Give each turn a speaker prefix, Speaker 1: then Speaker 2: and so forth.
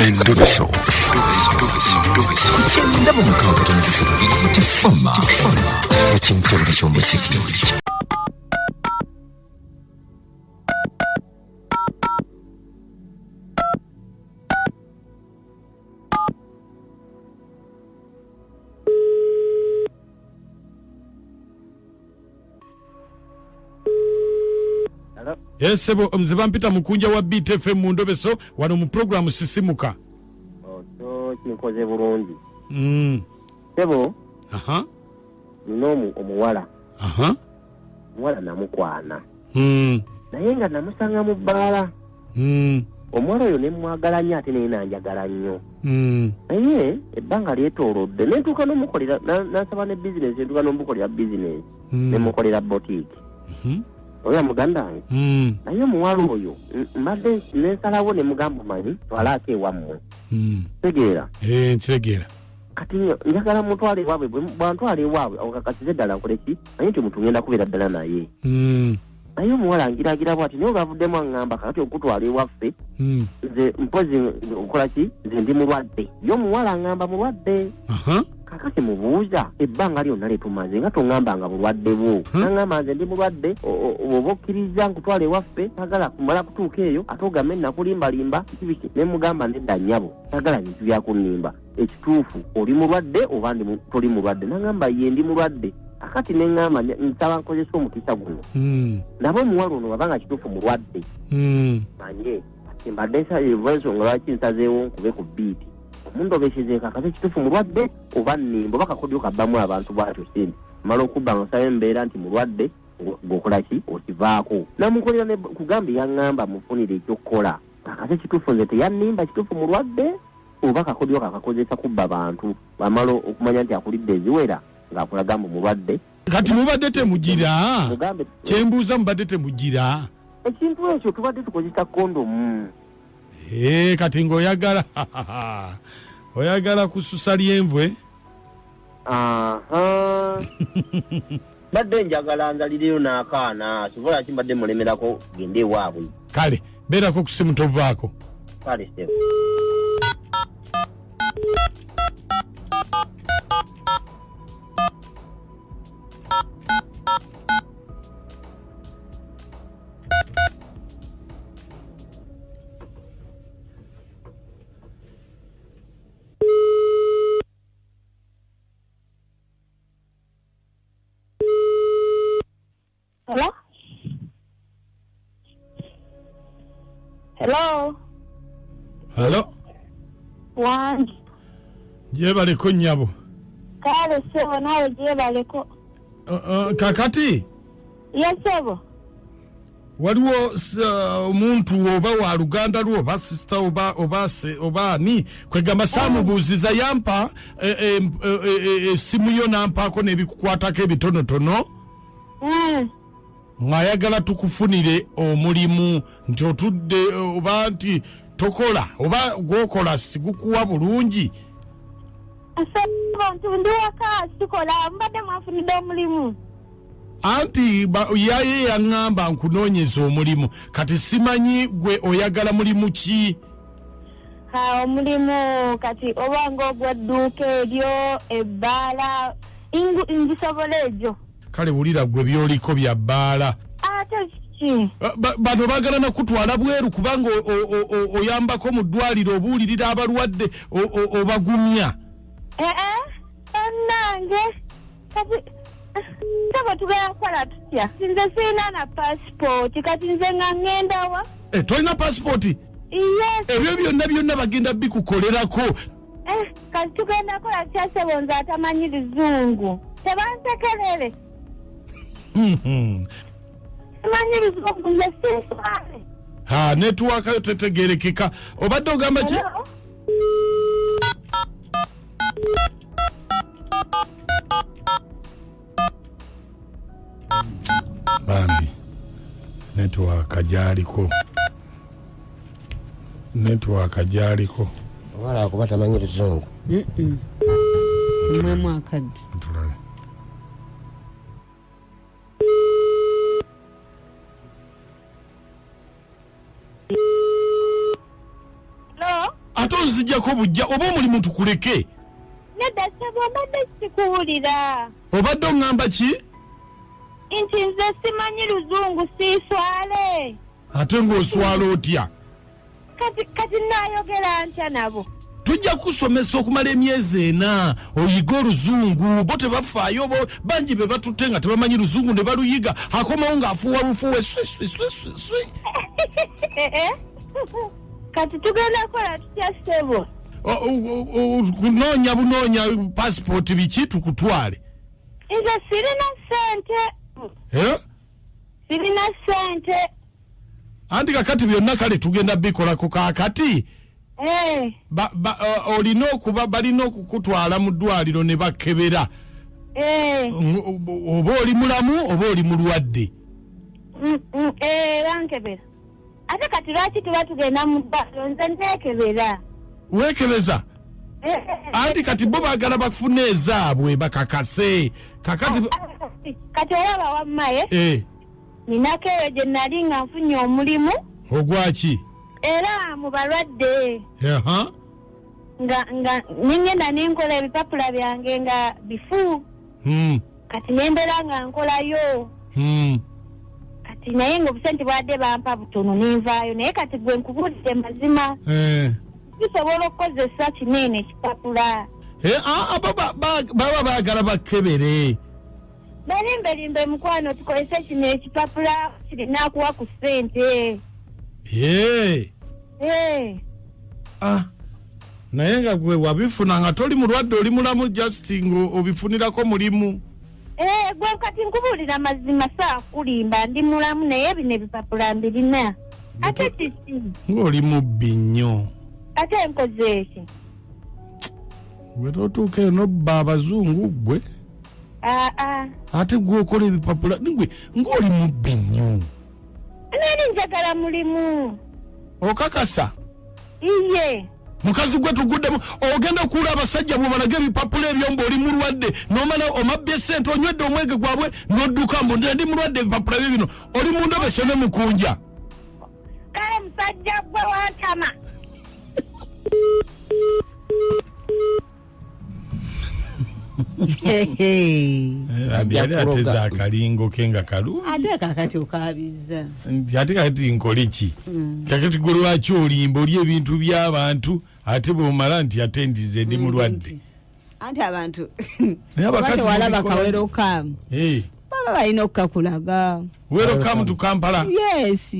Speaker 1: Endobeso.
Speaker 2: Ku kyenda mu mukaaga tono tifama ekintobole ky'omuziki.
Speaker 3: Esebo nze bampita mukunja wa BTFM mu ndobeso wano mu programu Sisimuka.
Speaker 4: Okyo kinkoze bulungi. Sebo.
Speaker 3: Aha.
Speaker 4: Nina omuwala.
Speaker 3: Aha.
Speaker 4: Omuwala namukwana. Naye nga namusanga mu bbaala. Omuwala oyo ne mmwagala nnyo ate naye nanjagala nnyo. Naye ebbanga lyetoolodde ne ntuuka n'omukolera, nansaba ne bizinesi, ne ntuuka n'omukolera bizinesi. Ne mukolera botiiki. Oyo muganda wange. Naye omuwala oyo mbadde nensalawo ne mugamba omanyi twalaako ewammwe. Tegeera.
Speaker 3: Nkitegeera.
Speaker 4: Kati njagala mutwale ewaabwe, bwantwala ewaabwe awo kakasize ddala nkole ki? Naye nti omuntu ngenda kubeera ddala naye. Naye omuwala ngiragira bw'ati, naye olwavuddemu aŋŋamba kakati okutwala ewaffe, nze mpozi okola ki? Nze ndi mulwadde. Ye omuwala aŋŋamba mulwadde. Kakati mubuuza ebbanga lyonna lye tumaze nga toŋŋambanga bulwadde bwo. Naŋŋamba nze ndi mulwadde, oba okkiriza nkutwala ewaffe, sagala kumala kutuuka eyo ate ogambe nakulimbalimba biki biki. Ne mugamba nedda nnyabo, sagala bintu bya kunnimba. Ekituufu oli mulwadde oba toli mulwadde? Naŋŋamba ye ndi mulwadde. Akati ne ŋŋamba nsaba nkozese omukisa guno. Nabo omuwala ono wabanga kituufu mulwadde. Manye kati mbadde ensonga lwaki nsazeewo nkube ku bbiiti. Omundobeseze kakabe kituufu mulwadde oba nnimba, oba kakodyo kabbamu abantu bw'atyo sente. Mala okubba nga nsaba embeera nti mulwadde, ng'okola ki? Okivaako. Namukolera ne kugamba yaŋŋamba mufunire ekyokukola. Kakabe kituufu nze teyannimba, kituufu mulwadde oba kakodyo kakakozesa kubba bantu. Bw'amala okumanya nti akulidde eziwera ng'akulaga mbu mulwadde.
Speaker 3: Kati mubadde temugira?
Speaker 4: Mugambe.
Speaker 3: Kyembuuza mubadde temugira?
Speaker 4: Ekintu ekyo tubadde tukozesa kondomu.
Speaker 3: Kati ng'oyagala oyagala kususa lyenvwe?
Speaker 4: Aha. Mbadde njagala nzalireyo n'akaana, sobola ki mbadde mulemerako gende ewaabwe.
Speaker 3: Kale, beerako ku simu tovaako.
Speaker 4: Kale, ssebo.
Speaker 5: Hello? Hello?
Speaker 3: Hello?
Speaker 5: Wangi.
Speaker 3: Gyebaleko nnyabo.
Speaker 5: Kale ssebo naawe gyebaleko.
Speaker 3: Kakati?
Speaker 5: Ye ssebo.
Speaker 3: Waliwo omuntu oba wa luganda lwo oba sister oba ani kwegamba saamubuuziza yampa essimu yo n'ampaako n'ebikukwatako ebitonotono. Ng'ayagala tukufunire omulimu nti otudde oba nti tokola oba gw'okola sigukuwa bulungi.
Speaker 5: Ssebo nti ndi waka sikola, mbadde mwanfunidde omulimu.
Speaker 3: Anti yaye yaŋŋamba nkunoonyeza omulimu, kati simanyi gwe oyagala mulimu ki?
Speaker 5: Ha, omulimu kati oba ng'ogw'edduuka eryo, ebbaala, ngisobola egyo.
Speaker 3: Kale wulira gwe by'oliko bya bbaala.
Speaker 5: Ate ki?
Speaker 3: Bano baagala na kutwala bweru kubanga oyambako mu ddwaliro, obuulirira abalwadde, obagumya.
Speaker 5: Bannange, kati sebo tugenda kukola tutya? Nze sirina na pasipooti, kati nze nga ŋŋenda wa?
Speaker 3: Tolina pasipooti?
Speaker 5: Yes.
Speaker 3: Ebyo byonna byonna bagenda bikukolerako.
Speaker 5: Kati tugenda kukola tutya sebo nze atamanyi luzungu? Tebansekerere. Simanyi luzungu nze sinswale.
Speaker 3: Ha, netiwaaka yo tetegeerekeka. Obadde ogamba ki?
Speaker 5: Hello?
Speaker 3: Bambi, netiwaaka gy'aliko. Netiwaaka gy'aliko.
Speaker 6: Omuwala akuba tamanyi luzungu.
Speaker 7: Tumwemu akadde.
Speaker 3: Tulabe.
Speaker 5: Hello?
Speaker 3: onzijjako bujja oba omulimu tukuleke.
Speaker 5: Nedda ssebo, mbadde sikuwulira.
Speaker 3: Obadde oŋŋamba ki?
Speaker 5: Nti nze simanyi luzungu, siiswale.
Speaker 3: Ate ng'oswala otya?
Speaker 5: Kati naayogera ntya nabo?
Speaker 3: Tujja kusomesa okumala emyezi 4 oyige oluzungu. Bo tebafaayo, bo bangi be batutte nga tebamanyi luzungu ne baluyiga, akomawo ng'afuuwa bufuuwe swi swi swi swi swi.
Speaker 5: Kati tugenda kukola tutya ssebo?
Speaker 3: Kunoonya bunoonya pasipooti biki tukutwale.
Speaker 5: Nze sirina ssente.
Speaker 3: Eh?
Speaker 5: Sirina ssente.
Speaker 3: Anti kakati byonna kale tugenda bikolako kaakati. Olina okuba balina okukutwala mu ddwaliro ne bakebera. Oba oli mulamu oba oli mulwadde.
Speaker 5: Bankebera. Ate kati lwaki tuba tugenda mu ddwaliro? Nze nteekebera.
Speaker 3: Weekebeza? Anti kati bo baagala bafune ezaabwe bakakase. Kakati
Speaker 5: Kati olaba wammaye? Ninako eyo gye nali nga nfunye omulimu.
Speaker 3: Ogwaki?
Speaker 5: Era mu balwadde. Nga nengenda nenkola ebipapula byange nga bifu. Kati nembeera nga nkolayo. Kati naye ng'obusente bwadde bampa butono nenvaayo, naye kati gwe nkubuulidde mazima. Tusobola okukozesa kinene ekipapula.
Speaker 3: Baba baagala bakebere.
Speaker 5: Balimbelimbe mukwano, tukozese kino ekipapula kirina kuwa ku ssente.
Speaker 3: Naye nga gwe wabifuna nga toli mulwadde, oli mulamu, just ng'obifunirako mulimu.
Speaker 5: Gwe kati nkubuulira mazima, saakulimba, ndi mulamu naye bino ebipapula mbirina. Ate kiki?
Speaker 3: Ng'oli mubbi nnyo.
Speaker 5: Ate nkoze eki?
Speaker 3: Gwe totuuka eno nobba abazungu gwe. Ate gwe okola ebipapula gwe ng'oli mubbi nnyo.
Speaker 5: Nali njagala mulimu.
Speaker 3: Okakasa?
Speaker 5: Iye.
Speaker 3: Mukazi gwe tuguddemu, ogenda okuwula abasajja bw'obalaga ebipapula ebyo mbu oli mulwadde, n'omala omabbye ssente, onywedde omwenge gwabwe n'odduka mbu nze ndi mulwadde, ebipapula bye bino, oli mu ndobeso ne mukunja.
Speaker 5: Kale musajja gwe wantama.
Speaker 3: Yali ateze akalingo ke nga kalungi.
Speaker 1: Ate kakati okaabizza.
Speaker 3: Ate kakati nkole ki? Kakati gwe lwaki olimba oli ebintu by'abantu ate bw'omala nti ate ndize ndi mulwadde.
Speaker 1: Anti abantu
Speaker 3: Naye abakazi
Speaker 1: tewalaba
Speaker 3: mubikola.
Speaker 1: kawero kamu. Baba balina okukakulaga.
Speaker 3: Wero kamu tu Kampala.
Speaker 1: Yes.